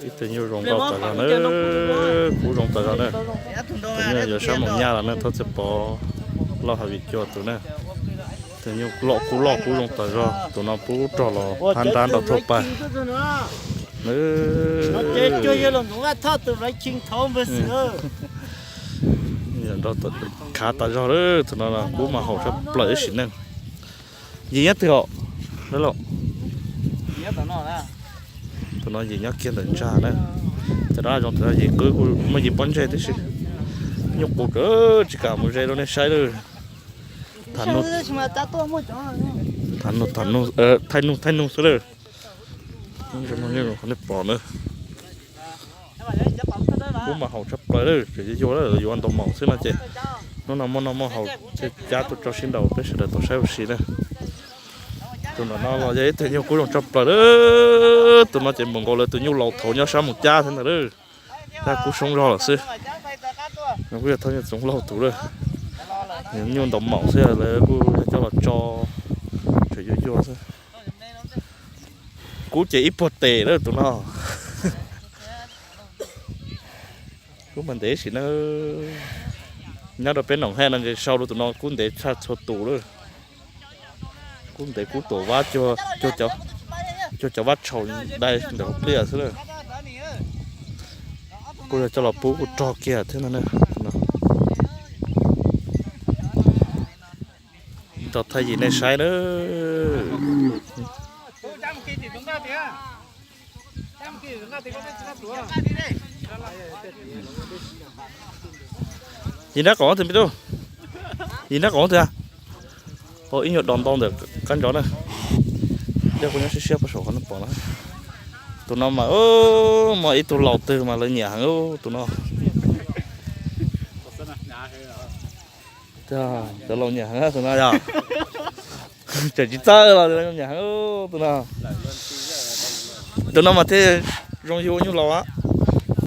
Ib tug nyuj zoo nkauj tas zog na, kub zoo tas zog na. Tus nyuj yuav sab moos nyaj los na, thaum txiv pov loj hav vim cua tus na. Tus nyuj loj kub loj kub zoo tas zog, tus no pub rog los phab nrab nrog thauj pag. Khav tas zog lawm, tus no kub mas haum tshaj plaws ib sim neej. Yim nyob twg os? Tus no yim nyob kiag ntawm ntsa na. Cov dab zoo, yim qwb, muaj yim pob ntseg tib si. Nyuj qus kawg, tsis kam mus ze rau nej saib lawm. Thaij nug thaij nug xwb lawm. Nej pom na, kub mas haum tshaj plaws lawm, tseem yuag yuag lawm, yuav ntaus maum xwb no ces hnub no muaj noj muaj haus thiaj cab tuaj tso sib nraus peb sawv daws tau saib ua si na. Tus no los yog ib tug nyuj kub zoo tshaj plaws lawm. Tus no ces npaum nkaus lawv tus nyuj laus thaum nyob sab Moos Cab thiab ntag lawm. Tab kub soob zog lawm xwb. No kuj yog thaj nyuj Txoov Lauj tus lawm. Nyuj ntaus maum xwb lawv kuj yog coj los tso, tseem yuag yuag xwb. Kub ces ib puag tes lawm tus no. Kub mas ntev sim na, nyob rau peb noom haj no nqis sau rau tus no kub ntev tshaj txhua tus lawm. Kub ntev kub tuam vab cuag cov vab tshaus dai ntawm hauv pliaj xwb lawm. Kuj yog coj los pub kuj rog kiag thiab no. Tau thaij yim nej saib na. Yim nrab qaum twg me tub? Yim nrab qaum twg? Ib nyuag dos ntau ntawm qab ntsov na. Dej kuj nyob siab siab puag saum qhov nej pom na. Tus no mas muaj ib tug laus twg mas lawv nyiam heev tus no. Cov laus nyiam heev tus no yog. Tseem tsis txawj los nyiam heev tus no. Tus no mas thiaj zoo yug ua nyuj laus.